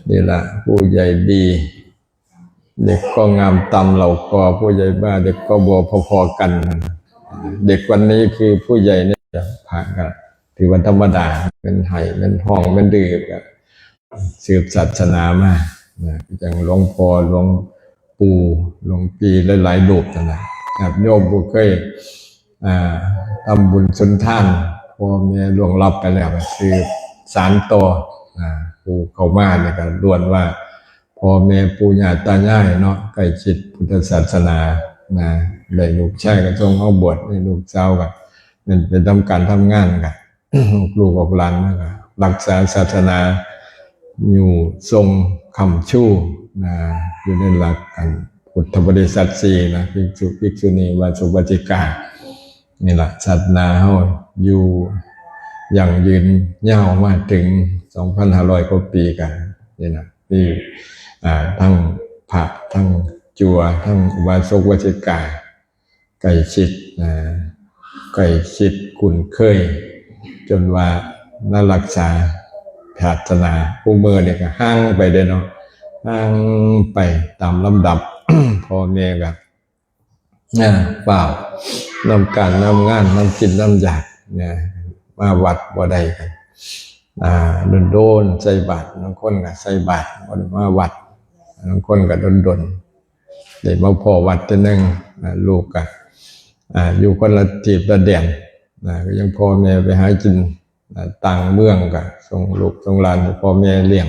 ນີ້ล่ະ ຜູ້ໃຫຍ່ດີ ເດັກກໍງາມຕາມເຫຼົ່າກໍ ຜູ້ໃຫຍ່ມາເດັກກໍບໍ່ພໍໆກັນ. ເດັກວັນນີ້ຄືຜູ້ໃຫຍ່ໃນພະກໍຖືວ່າທຳມະດາ ແມ່ນໄຫ້ແມ່ນຮ້ອງແມ່ນດື້ ກໍສືບສາສະໜາມານະ ຄືຈັ່ງຫຼວງພໍ່ ຫຼວງ ປູ່ ຫຼວງປີ່ ຫຼາຍໆຮູບນັ້ນນະ ຍາດໂຍມຜູ້ເຄີຍ ອ່າ ທຳບຸນສຸນທານ ພໍ່ແມ່ລ່ວງລັບໄປແລ້ວ ກໍສືບສານຕໍ່ ອ່າ ຜູ້ເຂົ້າມານີ້ກໍລ້ວນວ່າ ພໍ່ແມ່ປູ່ຍ່າຕາຍາຍເນາະ ໃກ້ຊິດພຸດທະສາສະໜານະ ໄດ້ລູກຊາຍກໍສົ່ງເອົາບວດ ໄດ້ລູກສາວກໍແມ່ນໄປທຳການທຳງານ ກໍ ລູກອອກຫຼານມາກໍຮັກສາສາສະໜາຢູ່ຊົງຄ້ຳຊູນະ ຢູ່ໃນຫຼັກອັນພຸດທະບໍລິສັດສີ່ນະ ພິກສຸ ພິກສຸນີ ອຸບາສົກ ອຸບາສິກາ ນີ້ລະ ສາສະໜາເຮົາຢູ່ຢັ້ງຢືນຍາວມາເຖິງສອງພັນຫ້າຮ້ອຍກວ່າປີກັນນີ້ນະ ມີ ອ່າ ທັງພະ ທັງຈົວ ທັງອຸບາສົກ ອຸບາສິກາ ໃກ້ຊິດນະ ໃກ້ຊິດຄຸ້ນເຄີຍ ຈົນວ່າມາຮັກສາສາສະໜາ. ຜູ້ມື້ນີ້ກໍຫ່າງໄປເດ້ເນາະ ຫ່າງໄປຕາມລຳດັບ ພໍ່ແມ່ກໍ ອາ ຟ້າວນຳການນຳງານ ນຳກິນນຳຢາກນະ ມາວັດບໍ່ໄດ້ກັນ ອາ ດົນໆໃສ່ບາດ ບາງຄົນກໍໃສ່ບາດ ບໍ່ໄດ້ມາວັດ ບາງຄົນກໍດົນໆ ໄດ້ມາພໍ້ວັດເທື່ອໜຶ່ງ ອາ ລູກກະ ອາ ຢູ່ຄົນລະທີບລະແດນນະ ກໍຍັງພໍ່ແມ່ໄປຫາກິນ ອາ ຕ່າງເມືອງ ກະສົ່ງລູກສົ່ງຫຼານໃຫ້ພໍ່ແມ່ລ້ຽງ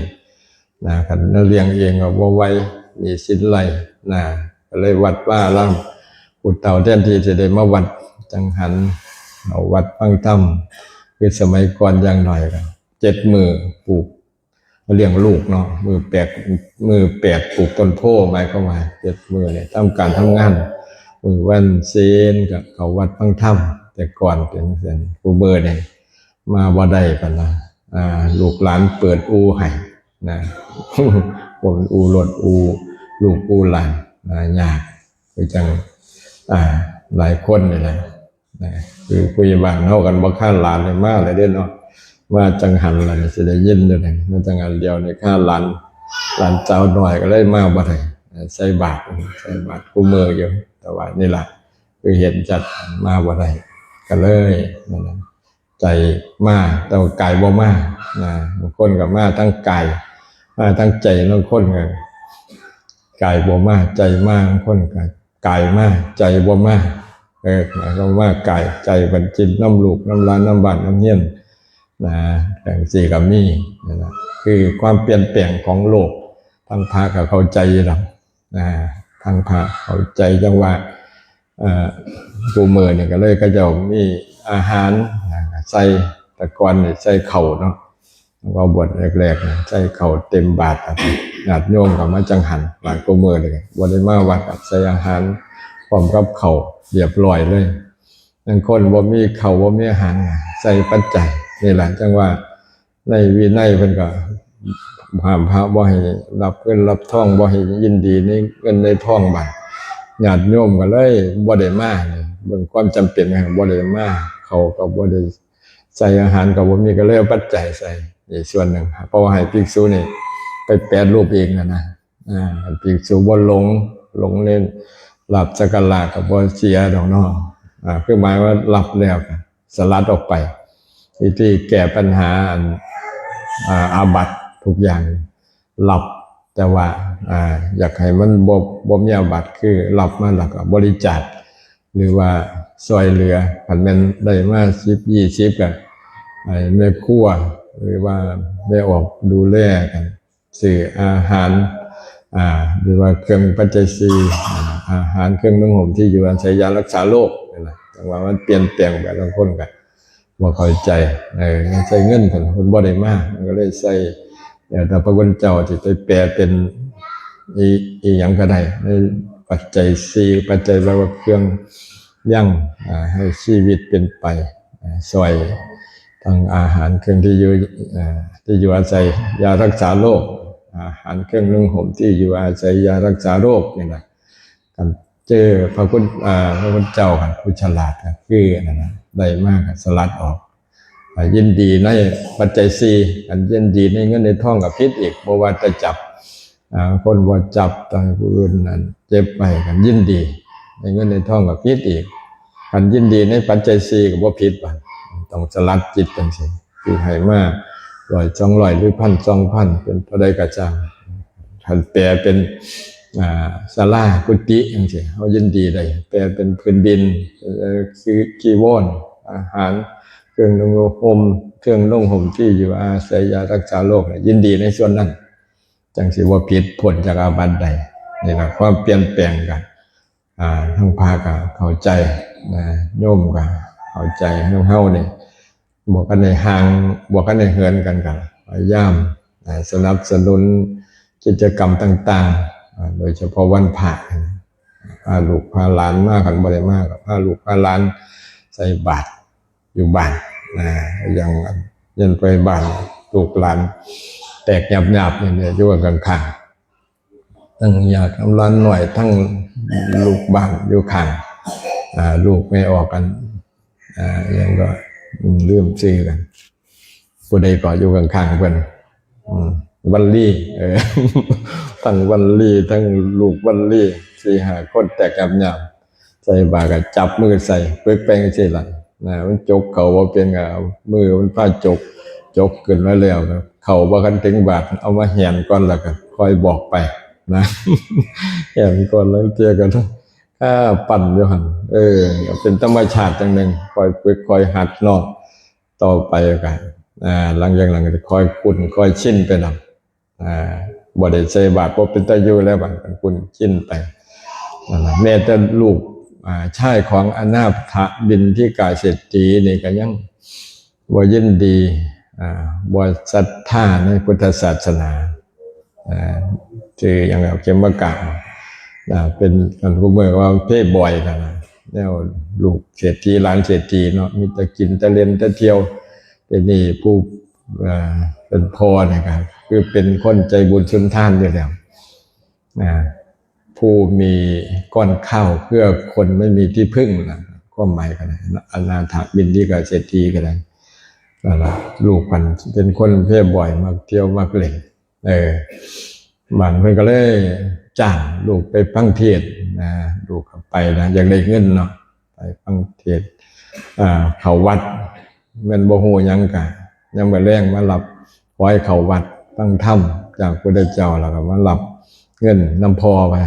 ນະ ຄັນລ້ຽງເອງກໍບໍ່ໄຫວ ໜີ້ສິນໄຫຼນະ ກໍເລີຍວັດວາອາລາມ ຜູ້ເຖົ້າແທນທີ່ຊິໄດ້ມາວັດ ຈັງຫັນເຂົ້າວັດຟັງທຳ ຄືສະໄໝກ່ອນຢ່າງໜ້ອຍກໍເຈັດມື້ປູກ ລ້ຽງລູກເນາະ ມື້ແປດ ມື້ແປດປູກຕົ້ນໂພ ໝາຍຄວາມວ່າເຈັດມື້ນີ້ທຳການທຳງານ ມື້ວັນສິນກໍເຂົ້າວັດຟັງທຳ ແຕ່ກ່ອນເປັນຈັ່ງຊັ້ນ ຜູ້ມື້ນີ້ມາບໍ່ໄດ້ປານໃດ ອາ ລູກຫຼານເປີດອູ່ໃຫ້ນະ ບໍ່ແມ່ນອູ່ລົດ ອູ່ລູກອູ່ຫຼານນະ ຍາກ ຄືຈັ່ງ ອາ ຫຼາຍຄົນນີ້ແຫຼະ ນະ ຄືຜູ້ໃຫຍ່ບ້ານເຮົາກັນບໍ່ຄານຫຼານນີ້ມາແລ້ວເດ້ເນາະ ມາຈັງຫັນລະນີ້ ຊິໄດ້ຍິນຢູ່ນີ້ ມາຈັງຫັນດຽວນີ້ຄານຫຼານ ຫຼານສາວນ້ອຍກໍເລີຍມາບໍ່ໄດ້ ໃສ່ບາດ ໃສ່ບາດຄູ່ມື້ຢູ່ ແຕ່ວ່ານີ້ລະ ຄືເຫັນຊັດມາບໍ່ໄດ້ ກໍເລີຍນັ້ນນະ ໃຈມາ ແຕ່ວ່າກາຍບໍ່ມານະ ບາງຄົນກໍມາທາງກາຍ ມາທາງໃຈ ບາງຄົນກໍກາຍບໍ່ມາ ໃຈມາ ບາງຄົນກໍ ກາຍມາ ໃຈບໍ່ມາ ເອີ ໝາຍຄວາມວ່າກາຍໃຈບັນຈິດນຳລູກນຳຫຼານນຳບ້ານນຳເຮືອນນະ ຈັ່ງຊີ້ກໍມີນັ້ນນະ ຄືຄວາມປ່ຽນແປງຂອງໂລກ ທາງພະກໍເຂົ້າໃຈຢູ່ດອກນະ ທາງພະເຂົ້າໃຈ ຈັ່ງວ່າ ເອີ ຄູ່ມື້ນີ້ກໍເລີຍເຂົາເຈົ້າມີອາຫານນະ ໃສ່ ແຕ່ກ່ອນນີ້ໃສ່ເຂົ້າເນາະ ເວົ້າບົດແລກໆ ໃສ່ເຂົ້າເຕັມບາດ ຍາດໂຍມກໍມາຈັງຫັນ ບາດຄູ່ມື້ນີ້ບໍ່ໄດ້ມາວັດ ໃສ່ອາຫານພ້ອມກັບເຂົ້າລຽບລ້ອຍເລີຍ ບາງຄົນບໍ່ມີເຂົ້າບໍ່ມີອາຫານ ໃສ່ປັດໄຈ ນີ້ລະ ຈັ່ງວ່າໃນວິໄນເພິ່ນກໍຫ້າມພະບໍ່ໃຫ້ຮັບເງິນຮັບທອງ ບໍ່ໃຫ້ຍິນດີໃນເງິນໃນທອງ ບາດຍາດໂຍມກໍເລີຍບໍ່ໄດ້ມາ ເບິ່ງຄວາມຈຳເປັນ ບໍ່ໄດ້ມາ ເຂົ້າກໍບໍ່ໄດ້ ໃສ່ອາຫານກໍບໍ່ມີ ກໍເລີຍເອົາປັດໄຈໃສ່ ນີ້ສ່ວນໜຶ່ງ ເພາະວ່າໃຫ້ພິກສຸນີ້ໄປແປດຮູບອີກຫັ້ນນະ ອາ ໃຫ້ພິກສຸບໍ່ຫຼົງ ຫຼົງໃນລາບສັກກາລະກໍບໍ່ເສຍດອກເນາະ ອາ ຄືໝາຍວ່າຮັບແລ້ວກໍສະຫຼັດອອກໄປ ວິທີແກ້ບັນຫາ ອັນ ອາ ອາບັດທຸກຢ່າງ ຮັບ ແຕ່ວ່າ ອາ ຢາກໃຫ້ມັນບໍ່ ບໍ່ມີອາບັດ ຄືຮັບມາແລ້ວກໍບໍລິຈາກ ຫຼືວ່າຊ່ວຍເຫຼືອ ຄັນແມ່ນໄດ້ມາສິບ ຊາວ ກໍໃຫ້ແມ່ຄົວ ຫຼືວ່າແມ່ອອກດູແລກັນ ຊື້ອາຫານ ອາ ຫຼືວ່າເຄື່ອງປັດໄຈສີ່ ອາ ອາຫານ ເຄື່ອງນຸ່ງຫົ່ມ ທີ່ຢູ່ອາໄສ ຢາຮັກສາໂລກນີ້ນະ ຈັ່ງວ່າມັນປ່ຽນແປງໄປ ບາງຄົນກໍ ບໍ່ເຂົ້າໃຈ ເອີ ໃຊ້ເງິນເພິ່ນ ເພິ່ນບໍ່ໄດ້ມາ ມັນກໍເລີຍໃຊ້ ແລ້ວແຕ່ພະຄຸນເຈົ້າຊິໄປແປເປັນອີ ອີຫຍັງກໍໄດ້ ໃນປັດໄຈສີ່ ປັດໄຈແປວ່າເຄື່ອງຍັງ ອາ ໃຫ້ຊີວິດເປັນໄປ ອາ ຊ່ວຍທັງອາຫານ ເຄື່ອງທີ່ຢູ່ ອາ ທີ່ຢູ່ອາໄສ ຢາຮັກສາໂລກ ອາຫານ ເຄື່ອງນຸ່ງຫົ່ມ ທີ່ຢູ່ອາໄສ ຢາຮັກສາໂລກນີ້ນະ ຄັນເຈີພະຄຸນ ອາ ພະຄຸນເຈົ້າຫັ້ນ ຜູ້ສະຫຼາດກໍຄືອັນນັ້ນນະ ໄດ້ມາກໍສະຫຼັດອອກ ໄປຍິນດີໃນປັດໄຈສີ່ ຄັນຍິນດີໃນເງິນໃນທອງກໍຜິດອີກ ບໍ່ວ່າຈະຈັບ ອ່າ ຄົນບໍ່ຈັບ ແຕ່ຜູ້ອື່ນນັ້ນເກັບໄວ້ ຄັນຍິນດີໃນເງິນໃນທອງກໍຜິດອີກ ຄັນຍິນດີໃນປັດໄຈສີ່ກໍບໍ່ຜິດ ບາດຕ້ອງສະຫຼັດຈິດຈັ່ງຊີ້ ຄືໃຫ້ມາຮ້ອຍ ສອງຮ້ອຍ ຫຼື ພັນ ສອງພັນ ເປັນເທົ່າໃດກໍຊ່າງ ຄັນແປເປັນ ອ່າ ສາລາ ກຸຕິ ຈັ່ງຊີ້ ເຮົາຍິນດີໄດ້ ແປເປັນພື້ນດິນ ເອີ ຄື ຈີວອນ ອາຫານ ເຄື່ອງນຸ່ງຫົ່ມ ເຄື່ອງນຸ່ງຫົ່ມ ທີ່ຢູ່ອາໄສ ຢາຮັກສາໂລກ ຍິນດີໃນສ່ວນນັ້ນ ຈັ່ງຊິບໍ່ຜິດ ພົ້ນຈາກອາບັດໄດ້. ນີ້ລະ ຄວາມປ່ຽນແປງກັນ ອ່າ ທາງພະກໍເຂົ້າໃຈນະ ໂຍມກໍເຂົ້າໃຈ ທາງເຮົານີ້ບໍ່ທັນໄດ້ຫ່າງ ບໍ່ທັນໄດ້ເຫີນກັນ ກໍພະຍາຍາມ ນະ ສະໜັບສະໜູນກິດຈະກຳຕ່າງໆ ໂດຍສະເພາະວັນພະ ພາລູກພາຫຼານມາ ຄັນບໍ່ໄດ້ມາກໍພາລູກພາຫຼານໃສ່ບາດຢູ່ບ້ານ ນະ ຢ່າງເຫັນໄປບ້ານລູກຫຼານແຕກຍາບໆ ນີ້ແຫຼະ ຢູ່ຂ້າງໆ ທັງຍາດທັງຫຼານນ້ອຍ ທັງລູກບ້ານຢູ່ຂ້າງ ອ່າ ລູກແມ່ອອກກັນ ອ່າ ຫຍັງກໍ ລືມຊື່ກັນ ຜູ້ໃດກໍຢູ່ຂ້າງໆເພິ່ນ ອືມ ວັນລີ ເອີ ທັງວັນລີ ທັງລູກວັນລີ ສີ່ຫ້າຄົນແຕກຍາບໆ ໃສ່ບາດກໍຈັບມືໃສ່ ປຶກແປງຈັ່ງຊີ້ລະ ນະ ມັນຈົກເຂົ້າບໍ່ເປັນກໍເອົາມືມັນພາຈົກ ຈົກຂຶ້ນມາແລ້ວ ເຂົ້າບໍ່ທັນເຖິງບາດ ເອົາມາແຫນກ່ອນ ແລ້ວກໍຄ່ອຍບອກໄປນະ ແຫນກ່ອນ ລາງເທື່ອກໍຄາປັ່ນຢູ່ຫັ້ນ ເອີ ກໍເປັນທຳມະຊາດຢ່າງໜຶ່ງ ຄ່ອຍຝຶກຄ່ອຍຫັດເນາະ ຕໍ່ໄປກໍ ອ່າ ຫຼັງຈາກນັ້ນກໍຄ່ອຍຄຸ້ນຄ່ອຍຊິນໄປນຳ ອ່າ ບໍ່ໄດ້ໃສ່ບາດ ບໍ່ເປັນຕາຢູ່ແລ້ວ ບາດມັນຄຸ້ນຊິນໄປ ນັ້ນລະ ແມ້ແຕ່ລູກ ອ່າ ຊາຍຂອງອະນາຖະບິນທິກາເສດຖີນີ້ກໍຍັງບໍ່ຍິນດີ ອ່າ ບໍ່ສັດທາໃນພຸດທະສາສະໜາ ອ່າ ຊື່ຫຍັງ ເຂມມະກະ ອ່າ ເປັນ ອັນ ຜູ້ເມືອວ່າເພບອຍ ແນວລູກເສດຖີ ຫຼານເສດຖີເນາະ ມີແຕ່ກິນແຕ່ຫຼິ້ນແຕ່ທ່ຽວ ແຕ່ນີ້ຜູ້ ອ່າ ເປັນພໍ່ນີ້ກໍຄືເປັນຄົນໃຈບຸນສຸນທານຢູ່ແລ້ວ ອ່າ ຜູ້ມີກ້ອນຂ້າວເພື່ອຄົນໄມ່ມີທີ່ເພິ່ງນະ ຄວາມໝາຍກໍໄດ້ ອະນາຖະບິນທິກາເສດຖີກໍໄດ້ ນັ້ນລະ ລູກມັນເປັນຄົນເພບອຍ ມັກທ່ຽວມັກຫຼິ້ນ ເອີ ບາດເພິ່ນກໍເລີຍຈ້າງລູກໄປຟັງເທດນະ ລູກກໍໄປນະ ຢາກໄດ້ເງິນເນາະ ໄປຟັງເທດ ອ່າ ເຂົ້າວັດ ແມ່ນບໍ່ຮູ້ຫຍັງກະ ຍາມມື້ແລງມາຮັບ ຂໍໃຫ້ເຂົ້າວັດຟັງທຳຈາກພຸດທະເຈົ້າ ແລ້ວກໍມາຮັບເງິນນຳພໍ່ວ່າ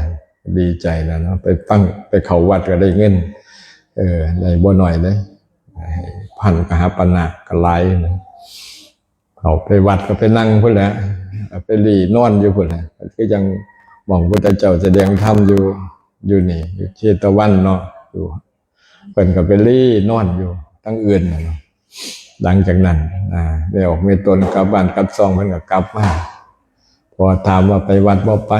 ດີໃຈແລ້ວເນາະ ໄປຟັງ ໄປເຂົ້າວັດກໍໄດ້ເງິນ ເອີ ໄດ້ບໍ່ໜ້ອຍເດ້ ພັນກະຫາປານະກໍຫຼາຍນະ ເຂົ້າໄປວັດກໍໄປນັ່ງພຸ້ນແຫຼະ ໄປລີ້ນອນຢູ່ພຸ້ນແຫຼະ ຄືຈັ່ງໝ່ອງພຸດທະເຈົ້າສະແດງທຳຢູ່ ຢູ່ນີ້ ຢູ່ເຊຕະວັນເນາະ ຢູ່ ເພິ່ນກໍໄປລີ້ນອນຢູ່ທາງອື່ນນະເນາະ ຫຼັງຈາກນັ້ນ ອ່າ ແມ່ອອກແມ່ຕົນກັບບ້ານກັບຊ່ອງ ເພິ່ນກໍກັບມາ ພໍຖາມວ່າໄປວັດບໍ່ໄປ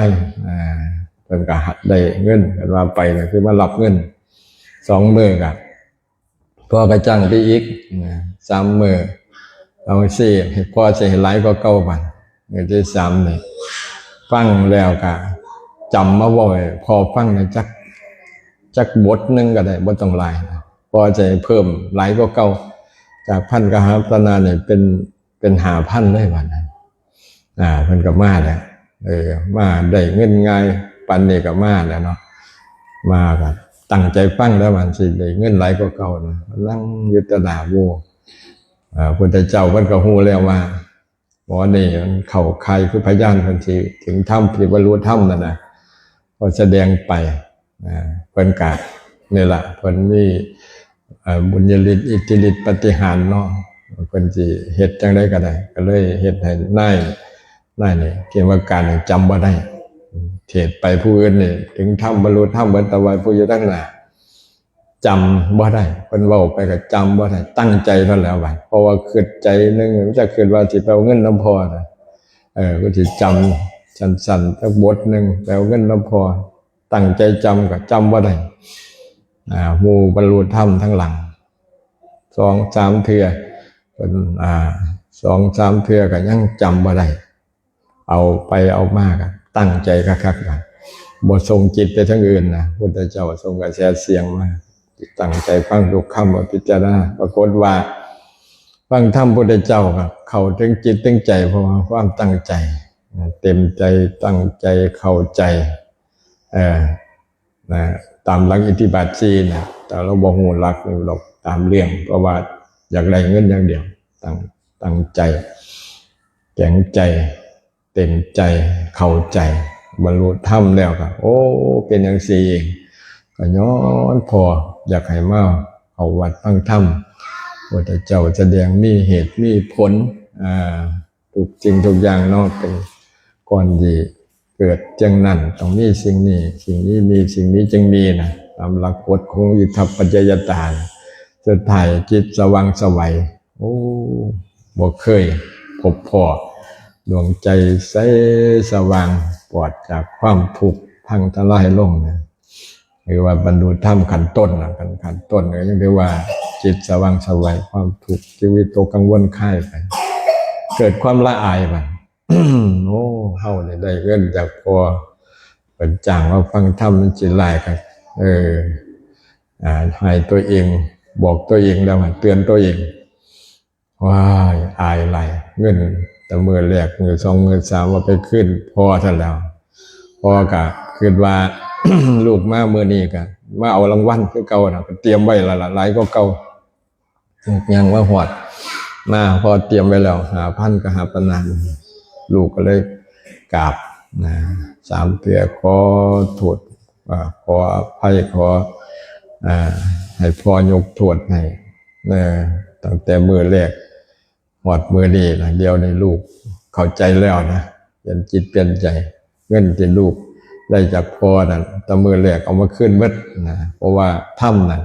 ອ່າ ເພິ່ນກໍໄດ້ເງິນ ເພິ່ນວ່າໄປກໍຄືມາຮັບເງິນ ສອງມື້ກໍ ພໍ່ກໍຈ້າງໄປອີກນະ ສາມມື້ ເອົາຊິ ໃຫ້ພໍ່ຊິໃຫ້ຫຼາຍກວ່າເກົ່າບາດ ມື້ທີສາມນີ້ ຟັງແລ້ວກໍຈຳມາເວົ້າໃຫ້ພໍ່ຟັງນະ ຈັກ ຈັກບົດໜຶ່ງກໍໄດ້ ບໍ່ຕ້ອງຫຼາຍນະ ພໍ່ຈະໃຫ້ເພີ່ມຫຼາຍກວ່າເກົ່າ ຈາກພັນກະຫາປານະນີ້ເປັນ ເປັນຫ້າພັນເລີຍບາດນັ້ນ ອ່າ ເພິ່ນກໍມາແລ້ວ ເອີ ມາໄດ້ເງິນງ່າຍປານນີ້ກໍມາແລ້ວເນາະ ມາກໍຕັ້ງໃຈຟັງແລ້ວ ມັນຊິໄດ້ເງິນຫຼາຍກວ່າເກົ່ານະ ນັ່ງຢູ່ຕໍ່ໜ້າໂວ ອ່າ ພຸດທະເຈົ້າເພິ່ນກໍຮູ້ແລ້ວວ່າ ໝໍນີ້ມັນເຂົ້າຂ່າຍຄືພະຍານ ເພິ່ນຊິເຖິງທຳ ຊິບັນລຸທຳນັ້ນນະ ກໍສະແດງໄປ ອ່າ ເພິ່ນກະ ນີ້ລະ ເພິ່ນມີ ອ່າ ບຸນຍະລິດ ອິດທິລິດ ປາຕິຫານເນາະ ເພິ່ນຊິເຮັດຈັ່ງໃດກໍໄດ້ ກໍເລີຍເຮັດໃຫ້ນາຍ ນາຍນີ້ ເກມການນີ້ຈຳບໍ່ໄດ້ ເທດໄປຜູ້ອື່ນນີ້ເຖິງທຳ ບັນລຸທຳເບິດ ແຕ່ວ່າຜູ້ຢູ່ທາງໜ້າ ຈຳບໍ່ໄດ້ ເພິ່ນເວົ້າໄປກໍຈຳບໍ່ໄດ້ ຕັ້ງໃຈເທົ່ານັ້ນແຫຼະວ່າ ເພາະວ່າຄິດໃຈໜຶ່ງ ມັນຈະຄິດວ່າຊິໄປເອົາເງິນນຳພໍ່ນະ ເອີ ກໍຊິຈຳສັ້ນໆ ຈັກບົດໜຶ່ງ ໄປເອົາເງິນນຳພໍ່ ຕັ້ງໃຈຈຳກໍຈຳບໍ່ໄດ້ ອ່າ ໝູ່ບັນລຸທຳທັງຫຼັງ ສອງສາມເທື່ອ ເພິ່ນ ອ່າ ສອງສາມເທື່ອກໍຍັງຈຳບໍ່ໄດ້ ເອົາໄປເອົາມາກໍຕັ້ງໃຈຄັກໆ ບໍ່ສົ່ງຈິດໄປທາງອື່ນນະ ພຸດທະເຈົ້າສົ່ງກະແສສຽງມາ ຕັ້ງໃຈຟັງທຸກຄຳ ມາພິຈາລະນາ ປາກົດວ່າ ຟັງທຳພຸດທະເຈົ້າກໍເຂົ້າເຖິງຈິດເຖິງໃຈ ເພາະວ່າຄວາມຕັ້ງໃຈ ເຕັມໃຈ ຕັ້ງໃຈ ເຂົ້າໃຈ ເອີ ນະ ຕາມຫຼັກອິດທິບາດສີ່ນະ ແຕ່ລາວບໍ່ຮູ້ຫຼັກນີ້ດອກ ຕາມເລື່ອງ ເພາະວ່າຢາກໄດ້ເງິນຢ່າງດຽວ ຕັ້ງ ຕັ້ງໃຈ ແຂງໃຈ ເຕັມໃຈ ເຂົ້າໃຈ ບັນລຸທຳແລ້ວກໍ ໂອ້ ເປັນຈັ່ງຊີ້ເອງ ກໍຍ້ອນພໍ່ຢາກໃຫ້ມາເຂົ້າວັດຟັງທຳ ພຸດທະເຈົ້າສະແດງມີເຫດມີຜົນ ອ່າ ທຸກສິ່ງທຸກຢ່າງເນາະ ເປັນກ່ອນທີ່ເກີດຈັ່ງນັ້ນ ຕ້ອງມີສິ່ງນີ້ ສິ່ງນີ້ມີ ສິ່ງນີ້ຈຶ່ງມີນະ ຕາມຫຼັກກົດຂອງອິດຖະປັດຈະຍະຕານະ ສຸດທ້າຍຈິດສະຫວ່າງໄສວ ໂອ້ ບໍ່ເຄີຍພົບພໍ້ ດວງໃຈໃສສະຫວ່າງ ປອດຈາກຄວາມທຸກພັງທະລາຍລົງນະ ຫຼືວ່າບັນລຸທຳຂັ້ນຕົ້ນນະ ຂັ້ນ ຂັ້ນຕົ້ນກໍຍັງຖືວ່າຈິດສະຫວ່າງໄສວ ຄວາມທຸກ ຊີວິດຕົກກັງວົນຄາຍໄປ ເກີດຄວາມລະອາຍບັດ ໂອ້ ເຮົານີ້ໄດ້ເງິນຈາກພໍ່ ເພິ່ນຈ້າງມາຟັງທຳ ມັນຊິຫຼາຍຄັກ ເອີ ອ່າ ໃຫ້ຕົວເອງ ບອກຕົວເອງແລ້ວ ໃຫ້ເຕືອນຕົວເອງ ວ້າຍ ອາຍຫຼາຍ ເງິນແຕ່ມື້ແລກ ມື້ສອງ ມື້ສາມ ເອົາໄປຄືນພໍ່ຊັ້ນແລ້ວ ພໍ່ກໍຄິດວ່າ ລູກມາມື້ນີ້ກໍມາເອົາລາງວັນຄືເກົ່ານະ ກໍຕຽມໄວ້ລະລະ ຫຼາຍກວ່າເກົ່າ ຍັງມາຮອດ ມາ ພໍ່ຕຽມໄວ້ແລ້ວ ຫ້າພັນ ກໍຫາປານນັ້ນ ລູກກໍເລີຍກາບນະ ສາມເທື່ອ ຂໍໂທດ ອ່າ ຂໍອະໄພ ຂໍ ອ່າ ໃຫ້ພໍ່ຍົກໂທດໃຫ້ ເອີ ຕັ້ງແຕ່ມື້ແລກຮອດມື້ນີ້ນະ ດຽວນີ້ລູກເຂົ້າໃຈແລ້ວນະ ປ່ຽນຈິດປ່ຽນໃຈ ເງິນທີ່ລູກໄດ້ຈາກພໍ່ນັ້ນ ແຕ່ມື້ແລກເອົາມາຄືນໝົດນະ ເພາະວ່າທຳນັ້ນ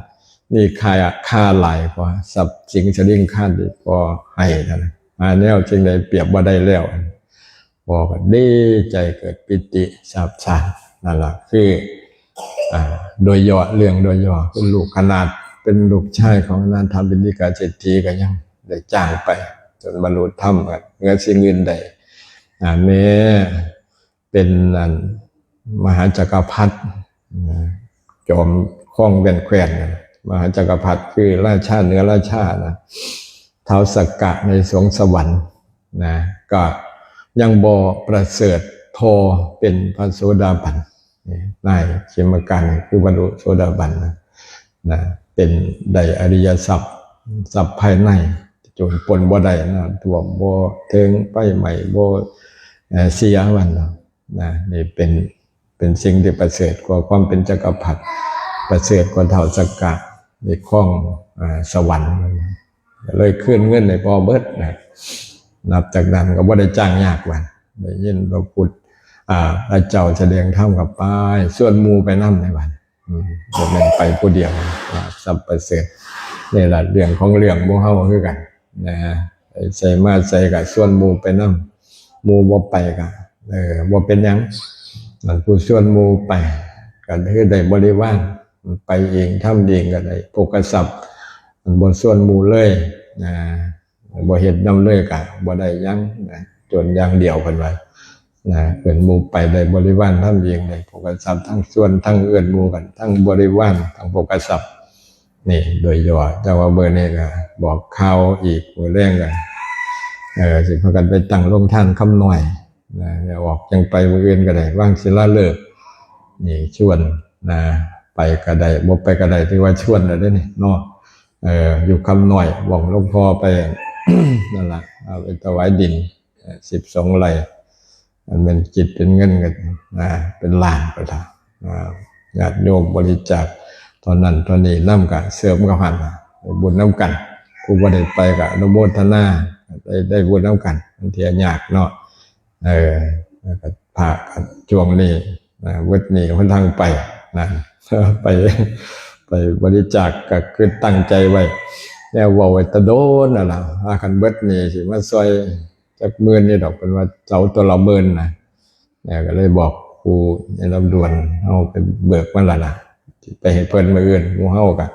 ມີຄ່າ ຄ່າຫຼາຍກວ່າຊັບສິນສະລິງຄານທີ່ພໍ່ໃຫ້ນັ້ນນະ ຫາແນວສິ່ງໃດປຽບບໍ່ໄດ້ແລ້ວ. ພໍ່ກໍດີໃຈເກີດປີຕິຊາບຊານ ນັ້ນລະຄື ອ່າ ໂດຍຫຍໍ້ ເລື່ອງໂດຍຫຍໍ້ ຄືລູກຂະໜາດເປັນລູກຊາຍຂອງອະນາຖາບິນດິກາເສດຖີກໍຍັງໄດ້ຈ້າງໄປ ຈົນບັນລຸທຳເໜືອສິ່ງອື່ນໃດ ອ່າ ແມ້ເປັນອັນມະຫາຈັກກະພັດ ຈອມຄອງແວ່ນແຄວ້ນ ມະຫາຈັກກະພັດ ຄືລາຊາເໜືອລາຊານະ ທ້າວສັກກະໃນສວງສະຫວັນນະ ກໍຍັງບໍ່ປະເສີດພໍເປັນພະໂສດາບັນ ນາຍເຂມະການຄືບັນລຸໂສດາບັນນະ ນະ ເປັນໄດ້ອະລິຍະຊັບ ຊັບພາຍໃນໂຈນປົນບໍ່ໄດ້ ນ້ຳຖ້ວມບໍ່ເຖິງ ໄຟໄໝ້ບໍ່ ເອີ ເສຍວ່ານະ ນະ ນີ້ເປັນ ເປັນສິ່ງທີ່ປະເສີດກວ່າຄວາມເປັນຈັກກະພັດ ປະເສີດກວ່າທ້າວສັກກະໃນຄອງ ເອີ ສະຫວັນ ກໍເລີຍຄືນເງິນໃຫ້ພໍ່ເບິດນະ ນັບຈາກນັ້ນກໍບໍ່ໄດ້ຈ້າງຍາກບັດ ໄດ້ຍິນພະພຸດ ອ່າ ພະເຈົ້າສະແດງທຳກໍໄປ ຊວນໝູ່ໄປນຳໃນບັດ ອືມ ບໍ່ແມ່ນໄປຜູ້ດຽວ ຊັບປະເສີດ ນີ້ລະເລື່ອງຂອງເລື່ອງ ໝູ່ເຮົາຄືກັນນະ ໄປໃສມາໃສກໍຊວນໝູ່ໄປນຳ ໝູ່ບໍ່ໄປກໍ ເອີ ບໍ່ເປັນຫຍັງ ອັນຜູ້ຊວນໝູ່ໄປກໍຄືໄດ້ບໍລິວານ ໄປເອງທຳເອງກໍໄດ້ໂພຄະຊັບ ອັນບໍ່ຊວນໝູ່ເລີຍນະ ບໍ່ເຮັດນຳເລີຍກໍບໍ່ໄດ້ຫຍັງນະ ຈົນຢ່າງດຽວເພິ່ນວ່ານະ ເອີ້ນໝູ່ໄປໄດ້ບໍລິວານທຳເອງ ໄດ້ໂພຄະຊັບ ທັງຊວນ ທັງເອີ້ນໝູ່ກັນ ທັງບໍລິວານ ທັງໂພຄະຊັບ ນີ້ໂດຍຫຍໍ້ ແຕ່ວ່າມື້ນີ້ກໍບອກຂ່າວອີກ ມື້ແລງກໍ ເອີ ຊິພາກັນໄປຕັ້ງໂຮງທານຄຳນ້ອຍນະ ອອກຈັ່ງໄປມື້ອື່ນກໍໄດ້ ວາງສິລາເລີກ ນີ້ຊວນນະ ໄປກໍໄດ້ ບໍ່ໄປກໍໄດ້ ຖືວ່າຊວນແລ້ວເດ້ນີ້ເນາະ ເອີ ຢູ່ຄຳນ້ອຍ ບອກຫຼວງພໍ່ໄປ ນັ້ນລະ ເອົາໄປຖວາຍດິນ ເອີ ສິບສອງໄຮ່ ອັນແມ່ນຄິດເປັນເງິນກໍ ອ່າ ເປັນລ້ານພຸ້ນລະ ອ່າ ຍາດໂຍມບໍລິຈາກເທົ່ານັ້ນເທົ່ານີ້ນຳ ກໍເສີມເຂົ້າຫັ້ນລະ ໄດ້ບຸນນຳກັນ ຜູ້ບໍ່ໄດ້ໄປກໍອະນຸໂມທະນາ ໄດ້ ໄດ້ບຸນນຳກັນ ບາງເທື່ອຍາກເນາະ ເອີ ແລ້ວກໍພາກັນຊ່ວງນີ້ນະ ເບິດໜີ້ຫົນທາງໄປນະ ໄປ ໄປບໍລິຈາກ ກໍຄືຕັ້ງໃຈໄວ້ ແນວເວົ້າໄວ້ແຕ່ດົນນັ້ນລະ ວ່າຄັນເບິດໜີ້ຊິມາຊ່ອຍ ຈັກໝື່ນນີ້ດອກ ເພິ່ນວ່າເສົາຕົວລະໝື່ນນະ ແລ້ວກໍເລີຍບອກຜູ້ໃຫຍ່ລຳດວນ ເຮົາໄປເບີກມາແລ້ວນະ ຊິໄປໃຫ້ເພິ່ນມື້ອື່ນ ໝູ່ເຮົາກໍ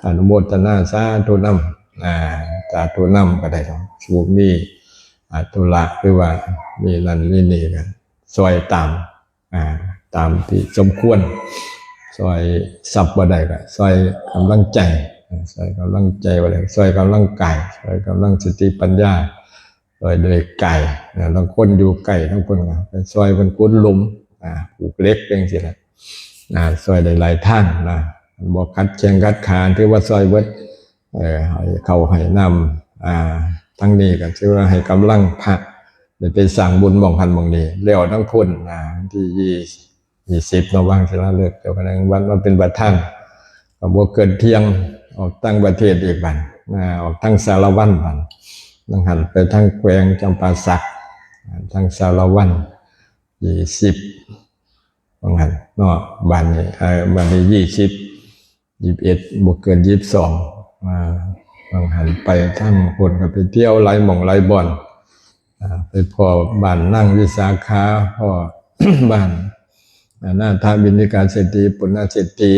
ອະນຸໂມທະນາສາທຸນຳ ອ່າ ສາທຸນຳກໍໄດ້ດອກ ຜູ້ມີ ອ່າ ທຸລະ ຫຼືວ່າມີນັ້ນມີນີ້ກໍຊ່ອຍຕາມ ອ່າ ຕາມທີ່ສົມຄວນ ຊ່ອຍຊັບບໍ່ໄດ້ກໍຊ່ອຍກຳລັງໃຈ ເອີ ຊ່ອຍກຳລັງໃຈວ່າແລ້ວ ຊ່ອຍກຳລັງກາຍ ຊ່ອຍກຳລັງສະຕິປັນຍາ ຊ່ອຍໂດຍກາຍນະ. ລາງຄົນຢູ່ໃກ້ ລາງຄົນກໍໄປຊ່ອຍເພິ່ນຂຸດຫຼຸມ ອາ ປູກເຫຼັກ ຈັ່ງຊີ້ແຫຼະ ອາ ຊ່ອຍໄດ້ຫຼາຍທາງນະ. ບໍ່ຂັດແຂ້ງຂັດຂາ ຖືວ່າຊ່ອຍເບິດ ເອີ ໃຫ້ເຂົ້າໃຫ້ນ້ຳ ອາ ທາງນີ້ກໍຖືວ່າໃຫ້ກຳລັງພະ ໄດ້ໄປສ້າງບຸນໝ່ອງຫັ້ນໝ່ອງນີ້. ແລ້ວທັງພຸ້ນນະ ວັນທີ ຍີ່ສິບເນາະ ວາງສິລາເລີກ ເຈົ້າຄະນະຈັງຫວັດມາເປັນປະທານ ກໍບໍ່ເກີນທ່ຽງ ອອກຕ່າງປະເທດອີກບັດ ອາ ອອກທາງສາລະວັນບັດ ທາງຫັ້ນໄປທາງແຂວງຈຳປາສັກ ທາງສາລະວັນ ຍີ່ສິບ ວ່າງຊັ້ນເນາະ. ບາດນີ້ ເອີ ບາດນີ້ ຍີ່ສິບ ຍີ່ສິບເອັດ ບໍ່ເກີນ ຍີ່ສິບສອງ ວ່າງຫັ້ນໄປທາງພຸ້ນ ກໍໄປທ່ຽວຫຼາຍໝ່ອງຫຼາຍບ່ອນ ອາ ໄປພໍ້ບ້ານນາງວິສາຂາ ພໍ້ບ້ານ ອາ ນາຖະວິນິກາເສດຖີ ປຸນນະເສດຖີ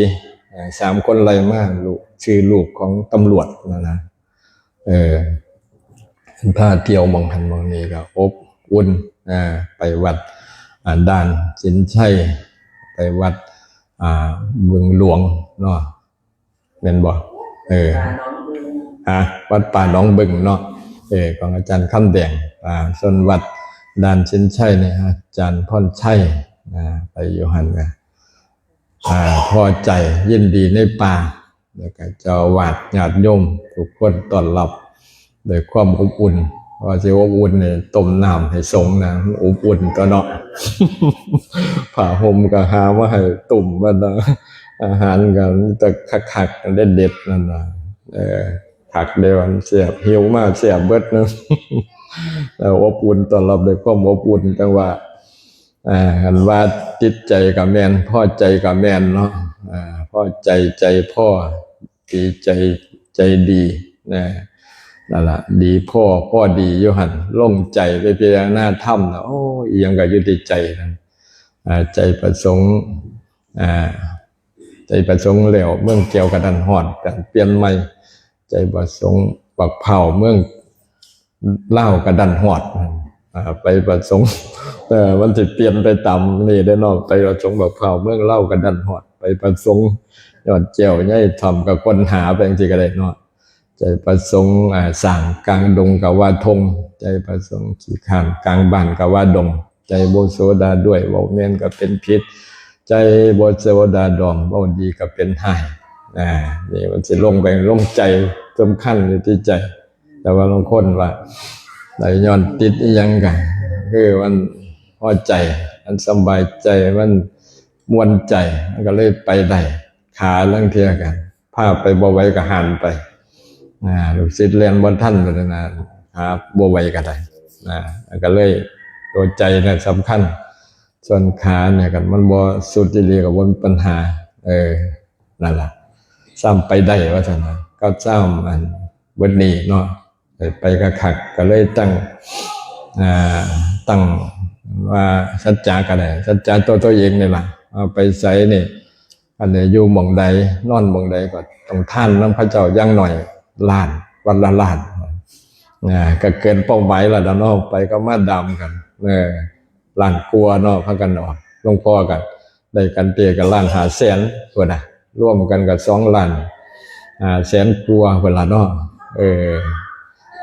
ອາ ສາມຄົນໄລ່ມາ ລູກ ຊື່ລູກຂອງຕຳຫຼວດນັ້ນນະ ເອີ ພາທ່ຽວໝ່ອງຫັ້ນໝ່ອງນີ້ກໍອົບອຸ່ນ ອາ ໄປວັດ ອາ ດ່ານສິນໄຊ ໄປວັດ ອາ ບຶງຫຼວງເນາະ ແມ່ນບໍ່? ເອີ ປາໜອງບຶງ ຮະ ວັດປ່າໜອງບຶງເນາະ ເອີ ຂອງອາຈານຄຳແດງ ອາ ສ່ວນວັດດ່ານສິນໄຊນີ້ ອາຈານພອນໄຊ ອາ ໄປຢູ່ຫັ້ນກະ ອາ ພໍໃຈ ຍິນດີໃນປ່າ ແລ້ວກະເຈົ້າອາວາດ ຍາດໂຍມທຸກຄົນຕ້ອນຮັບດ້ວຍຄວາມອົບອຸ່ນ. ວ່າຊິອົບອຸ່ນນີ້ ຕົ້ມນ້ຳໃຫ້ສົງນະ ມັນອົບອຸ່ນຕົວະເນາະ ຜ້າຫົ່ມກໍຫາມາໃຫ້ຕຸ້ມບັດນະ ອາຫານກໍມີແຕ່ຄັກໆ ເດັດໆ ນັ້ນນະ ເອີ ຄັກເດ້ ມັນແຊບ ຫິວມາແຊບເບິດນະ ແລ້ວອົບອຸ່ນ ຕ້ອນຮັບດ້ວຍຄວາມອົບອຸ່ນ ຈັ່ງວ່າ ອາ ຄັນວ່າຕິດໃຈກໍແມ່ນ ພໍໃຈກໍແມ່ນເນາະ ອາ ພໍໃຈ ໃຈພໍ ດີໃຈ ໃຈດີນະ ນັ້ນລະ ດີພໍ ພໍດີຢູ່ຫັ້ນ ລົງໃຈໄປພິຈາລະນາທຳນະ ໂອ້ ອີ່ຫຍັງກໍຢູ່ທີ່ໃຈນະ ອາ ໃຈປະສົງ ອາ ໃຈປະສົງແລ້ວ ເມືອງແກ້ວກະດັນຮອດ ການປ່ຽນໃໝ່ ໃຈປະສົງບັກພ້າວ ເມືອງ ລາວກະດັນຮອດ ອາ ໄປປະສົງ ເອີ ມັນຊິປ່ຽນໄປຕາມນີ້ເດ້ເນາະ ໄປປະສົງບັກພ້າວ ເມືອງລາວກະດັນຮອດ ໄປປະສົງຍອດແກ້ວ ຍາຍຖ້ອມກະຄົ້ນຫາໄປຈັ່ງຊີ້ກະໄດ້ເນາະ ໃຈປະສົງ ອາ ສ້າງກາງດົງກະວ່າທົ່ງ ໃຈປະສົງຂີ້ຄ້ານກາງບ້ານກະວ່າດົງ ໃຈບໍ່ໂສດາດ້ວຍ ເວົ້າແມ່ນກໍເປັນຜິດ ໃຈບໍ່ໂສດາດອງ ເວົ້າດີກໍເປັນຮ້າຍ ອາ ນີ້ມັນຊິລົງໄປ ລົງໃຈ ສຳຄັນຢູ່ທີ່ໃຈ ແຕ່ວ່າລາງຄົນວ່າໄດ້ຍ້ອນຕິດອີ່ຫຍັງກະ ຄືມັນພໍໃຈ ມັນສຳບາຍໃຈ ມັນມ່ວນໃຈ ມັນກໍເລີຍໄປໄດ້ ຂາລາງເທື່ອກະພາໄປບໍ່ໄຫວກໍຫັນໄປ ອາ ລູກສິດແລ່ນບໍ່ທັນ ບັດນັ້ນນະ ຫາບໍ່ໄຫວກໍໄດ້ ອາ ກໍເລີຍຕົວໃຈນະສຳຄັນ ສ່ວນຂານີ້ ຄັນມັນບໍ່ສຸດອີ່ຫຼີກໍບໍ່ມີປັນຫາ ເອີ ນັ້ນລະ ຊ້ຳໄປໄດ້ວ່າຊັ້ນນະ ກໍຊ້ຳອັນເບິດນີ້ເນາະ ໄດ້ໄປຄັກໆ ກໍເລີຍຕັ້ງ ອາ ຕັ້ງວ່າສັດຈະກໍໄດ້ ສັດຈະຕໍ່ຕົວເອງນີ້ລະ ເອົາໄປໃສນີ້ ອັນໃດຢູ່ໝ່ອງໃດ ນອນໝ່ອງໃດ ກໍຕ້ອງທານນຳເຂົາເຈົ້າຢ່າງໜ້ອຍລ້ານ ວັດລະລ້ານ ອາ ກໍເກີນເປົ້າໝາຍແລ້ວເນາະ ໄປກັບມາດາມກັນ ເອີ ລ້ານກວ່າເນາະ ພາກັນອອກ ຫຼວງພໍ່ກໍໄດ້ກັນເຕະກັນລ້ານຫ້າແສນພຸ້ນນະ ລວມກັນກໍສອງລ້ານຫ້າແສນກວ່າພຸ້ນລະເນາະ ເອີ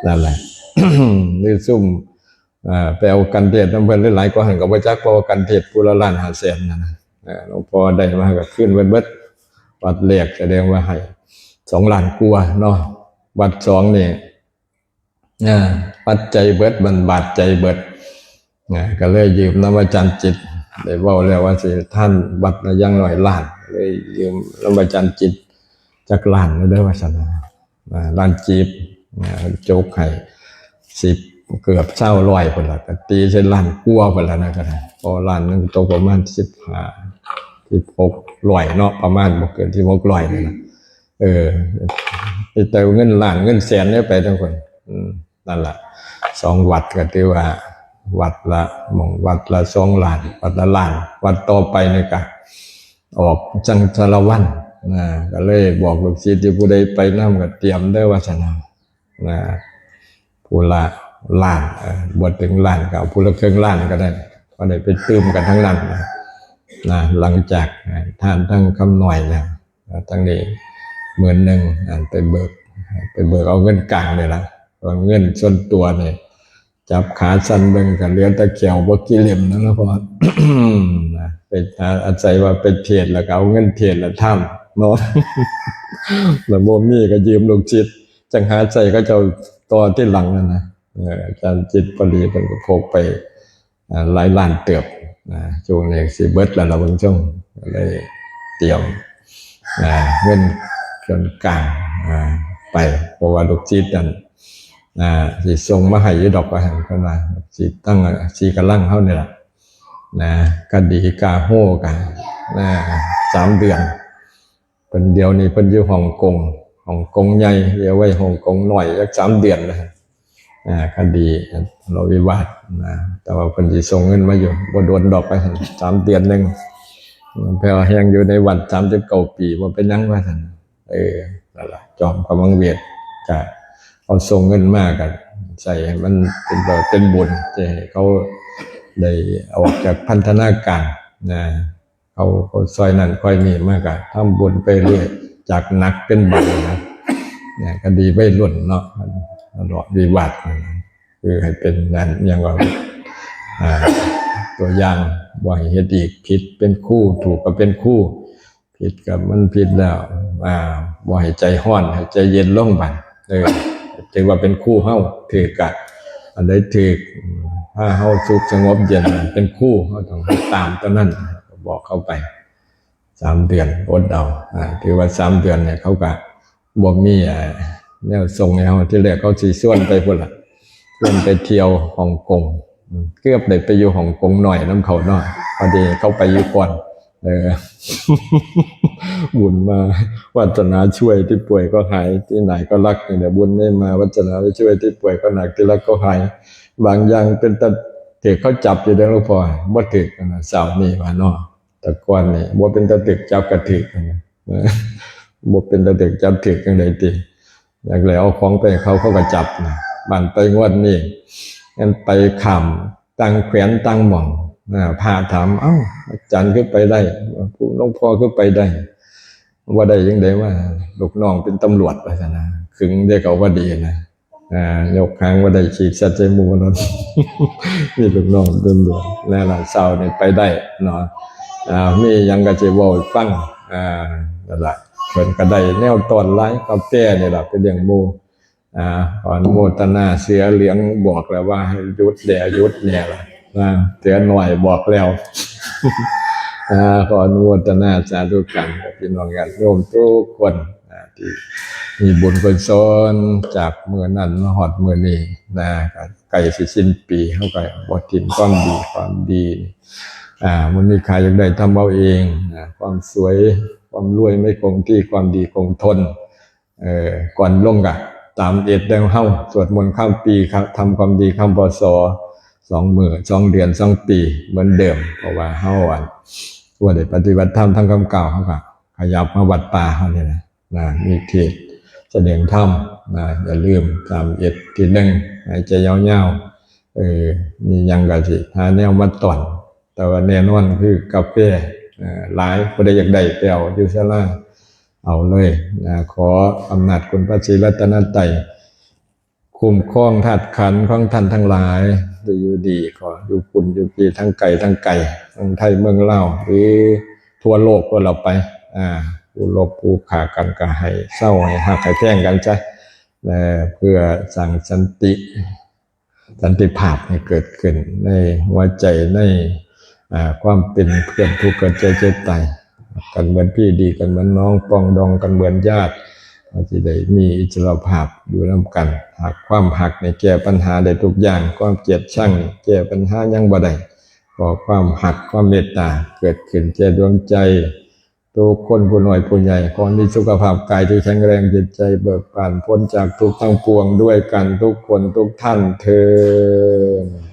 ນັ້ນແຫຼະ ຫຼືຊຸມ ເອີ ໄປເອົາກັນເທດນຳເພິ່ນຫຼາຍໆກວ່າຫັ້ນກໍບໍ່ຈັກ ເພາະວ່າກັນເທດຜູ້ລະລ້ານຫ້າແສນນັ້ນນະ ເອີ ຫຼວງພໍ່ໄດ້ມາກໍຄືນເບິດ ເບິດ ວັດແລກສະແດງວ່າໃຫ້ສອງລ້ານກວ່າເນາະ ວັດສອງນີ້ ເອີ ປັດໄຈເບິດ ມັນບາດໃຈເບິດ ເອີ ກໍເລີຍຢືມນຳອາຈານຈິດ ໄດ້ເວົ້າແລ້ວວ່າຊິທານວັດລະຢ່າງໜ້ອຍລ້ານ ເລີຍຢືມນຳອາຈານຈິດຈັກລ້ານເດີວ່າຊັ້ນນະ ອາ ລ້ານກີບ ອາ ຈົກໃຫ້ສິບ ເກືອບຊາວ ຮ້ອຍພຸ້ນລະ ກໍຕີໃສ່ລ້ານກວ່າພຸ້ນລະນະ ກໍໄດ້ ເພາະລ້ານໜຶ່ງຕົກປະມານສິບຫ້າ ສິບຫົກຮ້ອຍເນາະ ປະມານບໍ່ເກີນສິບຫົກຮ້ອຍນີ້ລະ ເອີ ມີແຕ່ເງິນລ້ານເງິນແສນເດ້ໄປທັງຄົນ ອືມ ນັ້ນລະ ສອງວັດກໍຖືວ່າວັດລະ ໝ່ອງວັດລະສອງລ້ານ ວັດລະລ້ານ ວັດຕໍ່ໄປນີ້ກະອອກຈັງສາລະວັນນະ ກໍເລີຍບອກລູກສິດທີ່ຜູ້ໃດໄປນຳກໍຕຽມເດີວ່າຊັ້ນນະ ນະ ຜູ້ລະລ້ານ ເອີ ບໍ່ເຖິງລ້ານກໍເອົາຜູ້ລະເຄິ່ງລ້ານກໍໄດ້ ກໍໄດ້ໄປຕື່ມກັນທັງນັ້ນນະ ນະ ຫຼັງຈາກ ເອີ ທ່ານທັງຄຳນ້ອຍແລ້ວ ເອີ ທັງນີ້ ໝື່ນໜຶ່ງ ອັນໄປເບີກ ໄປເບີກເອົາເງິນກາງນີ້ລະ ເພາະເງິນສ່ວນຕົວນີ້ຈັບຂາສັ່ນເບິ່ງກໍເຫຼືອແຕ່ແຂ້ວບໍ່ກີ່ເຫຼັ້ມນັ້ນລະ ເພາະວ່າ ນະ ໄປຫາອາໄສວ່າໄປເທດ ແລ້ວກໍເອົາເງິນເທດລະທ່ານເນາະ ແລ້ວບໍ່ມີກໍຢືມລູກສິດ ຈັ່ງຫາໃຊ້ເຂົາເຈົ້າຕໍ່ທີຫຼັງນັ້ນນະ. ເອີ ອາຈານຈິດພໍດີເພິ່ນກໍພົກໄປ ອ່າ ຫຼາຍລ້ານເຕີບນະ ຊ່ວງນີ້ຊິເບິດແລ້ວລະເບິ່ງຊົງ ກໍເລີຍຕຽມ ອ່າ ເງິນສ່ວນກາງ ອ່າ ໄປ ເພາະວ່າລູກສິດນັ້ນ ອ່າ ຊິສົ່ງມາໃຫ້ຢູ່ດອກ ວ່າຊັ້ນເພິ່ນວ່າ ລູກສິດທາງສີກະລັງເຮົານີ້ລະນະ ຄະດີກາໂຮກະ ອ່າ ສາມເດືອນ ເພິ່ນ ດຽວນີ້ເພິ່ນຢູ່ຮົງກົງ ຮົງກົງໃຫຍ່ ດຽວໄວ້ຮົງກົງນ້ອຍຈັກສາມເດືອນນະ ອ່າ ຄະດີທະເລາະວິວາດນະ ແຕ່ວ່າເພິ່ນຊິສົ່ງເງິນມາຢູ່ ບໍ່ດົນດອກ ວ່າຊັ້ນ ສາມເດືອນໜຶ່ງ ເພາະວ່າແຮງຢູ່ໃນວັດສາມສິບເກົ້າປີ ບໍ່ເປັນຫຍັງ ວ່າຊັ້ນ ເອີ ນັ້ນລະ ຈອມກຳມະເວດ ກະເຂົາສົ່ງເງິນມາ ກະໃຊ້ໃຫ້ມັນເປັນ ເປັນບຸນ ທີ່ໃຫ້ເຂົາໄດ້ອອກຈາກພັນທະນາການນະ. ເຂົາ ເຂົາຊ່ອຍນັ້ນຊ່ອຍນີ້ມາ ກະທຳບຸນໄປເລື້ອຍ ຈາກໜັກເປັນເບົານະ ນະ ຄະດີໄວລຸ້ນເນາະ ທະເລາະວິວາດ ຄືໃຫ້ເປັນນັ້ນ ຫຍັງກໍ ອ່າ ຕົວຢ່າງ ບໍ່ໃຫ້ເຮັດອີກ ຜິດເປັນຄູ ຖືກກໍເປັນຄູ ຜິດກໍມັນຜິດແລ້ວ ອ່າ ບໍ່ໃຫ້ໃຈຮ້ອນ ໃຫ້ໃຈເຢັນລົງບາດ ເອີ ຖືວ່າເປັນຄູເຮົາ ຖືກກະ ອັນໃດຖືກ ພາເຮົາສຸກສະຫງົບເຢັນ ເປັນຄູ ເຮົາຕ້ອງເຮັດຕາມຕົວນັ້ນ ກໍບອກເຂົາໄປ ສາມເດືອນ ອົດເອົາ ອ່າ ຖືວ່າສາມເດືອນນີ້ ເຂົາກະບໍ່ມີ ອ່າ ແນວສົ່ງໃຫ້ເຮົາ ທີແລກເຂົາຊິຊວນໄປພຸ້ນລະ ຊວນໄປທ່ຽວຮົງກົງ ເກືອບໄດ້ໄປຢູ່ຮົງກົງນ້ອຍນຳເຂົາເນາະ ພໍດີເຂົາໄປຢູ່ກ່ອນ ເອີ ບຸນມາວາສະນາຊ່ວຍ ທີ່ປ່ວຍກໍຫາຍ ທີ່ໜ້າຍກໍລັກ ນີ້ແຫຼະ ບຸນໄດ້ມາ ວາສະນາໄປຊ່ວຍ ທີ່ປ່ວຍກໍໜັກ ທີ່ລັກກໍຫາຍ ບາງຢ່າງເປັນຕາຖືກເຂົາຈັບຢູ່ເດ້ ຫຼວງພໍ່ ບໍ່ຖືກນະ ຊາວນີ້ວ່າເນາະ ແຕ່ກ່ອນນີ້ບໍ່ເປັນຕາຖືກຈັບກໍຖືກ ບໍ່ເປັນຕາຖືກຈັບຖືກຈັ່ງໃດຕິ ຢາກໄດ້ເອົາຂອງໄປໃຫ້ເຂົາ ເຂົາກໍຈັບນະ ບາດໄປງວດນີ້ ແມ່ນໄປຂ້າມຕ່າງແຂວງຕ່າງໝ່ອງ ນະ ພະຖາມ ເອົ້າ ອາຈານຄືໄປໄດ້ ຫຼວງພໍ່ຄືໄປໄດ້ ບໍ່ໄດ້ຈັ່ງໃດວະ ລູກນ້ອງເປັນຕຳຫຼວດ ວ່າຊັ້ນນະ ຂຶງແຕ່ເຂົາພໍດີນະ ອ່າ ຍົກຫາງບໍ່ໄດ້ ຂີ້ສັດໃສ່ໝູ່ນັ້ນ ມີລູກນ້ອງເຕັມເຮືອນ ແລ້ວລະເຊົ້ານີ້ໄປໄດ້ເນາະ ອ່າ ມີຫຍັງກໍຊິເວົ້າໃຫ້ຟັງ ອ່າ ນັ້ນລະ ເພິ່ນກໍໄດ້ແນວຕ້ອນຫຼາຍ ກາແຟນີ້ລະໄປລ້ຽງໝູ່ ອ່າ ຂໍອະນຸໂມທະນາ ເສືອເຫຼືອງບອກແລ້ວວ່າໃຫ້ຢຸດແດ່ ຢຸດແດ່ລະ ອ່າ ເສືອນ້ອຍບອກແລ້ວ ອ່າ ຂໍອະນຸໂມທະນາສາທຸການກັບພີ່ນ້ອງຍາດໂຍມທຸກຄົນ ອ່າ ທີ່ມີບຸນກຸສົນຈາກມື້ນັ້ນມາຮອດມື້ນີ້ນະ ກໍໃກ້ຊິສິ້ນປີ ເຮົາກໍບໍ່ຖິ້ມຄວາມດີ ຄວາມດີ ອ່າ ມັນມີຄ່າ ຢາກໄດ້ທຳເອົາເອງນະ ຄວາມສວຍ ຄວາມລວຍ ໄມ່ຄົງທີ່ ຄວາມດີຄົງທົນ ເອີ ກ່ອນລົງກະຕາມເອດແນວເຮົາ ສວດມົນຂ້າມປີ ທຳຄວາມດີຂ້າມ ພ.ສ. ສອງມື້ ສອງເດືອນ ສອງປີ ເໝືອນເດີມ ເພາະວ່າເຮົາ ອັນ ບໍ່ໄດ້ປະຕິບັດທຳທາງຄຳກ່າວ ເຮົາກະຂະຫຍັບມາວັດປ່າເຮົານີ້ນະ ນະ ມີເທດສະແດງທຳນະ ຢ່າລືມ ສາມເອັດ ທີໜຶ່ງ ຫາຍໃຈຍາວໆ ເອີ ມີຫຍັງກະຊິຫາແນວມາຕ້ອນ ແຕ່ວ່າແນ່ນອນຄືກາເຟ ເອີ ຫຼາຍ ຜູ້ໃດຢາກໄດ້ໄປເອົາຢູ່ສາລາ ເອົາເລີຍນະ ຂໍອຳນາດຄຸນພະສີລັດຕະນະໄຕ ຄຸ້ມຄອງທາດຂັນຂອງທ່ານທັງຫຼາຍ ໄດ້ຢູ່ດີ ຂໍຢູ່ພຸ້ນຢູ່ພີ ທັງໄກທັງໄກ ທັງໄທເມືອງລາວ ຫຼື ທົ່ວໂລກພຸ້ນລະໄປ ອ່າ ຜູ້ລົບຜູ້ຂ້າກັນກໍໃຫ້ເຊົາ ໃຫ້ຮັກໃຫ້ແພງກັນຊະ ເພື່ອສ້າງສັນຕິ ສັນຕິພາບໃຫ້ເກີດຂຶ້ນໃນຫົວໃຈ ໃນ ອ່າ ຄວາມເປັນເພື່ອນຜູ້ເກີດແກ່ເຈັບຕາຍ ຮັກກັນເໝືອນພີ່ ດີກັນເໝືອນນ້ອງ ປອງດອງກັນເໝືອນຍາດ ເຮົາຊິໄດ້ມີອິດສະຫຼະພາບຢູ່ນຳກັນ ຫາກຄວາມຮັກນີ້ແກ້ປັນຫາໄດ້ທຸກຢ່າງ ຄວາມກຽດຊັງນີ້ແກ້ປັນຫາຫຍັງບໍ່ໄດ້ ຂໍຄວາມຮັກ ຄວາມເມດຕາເກີດຂຶ້ນແກ່ດວງໃຈ ທຸກຄົນ ຜູ້ນ້ອຍຜູ້ໃຫຍ່ ຂໍມີສຸຂະພາບກາຍທີ່ແຂງແຮງ ຈິດໃຈເບີກບານ ພົ້ນຈາກທຸກທັງປວງດ້ວຍກັນທຸກຄົນທຸກທ່ານເທີ້ນ.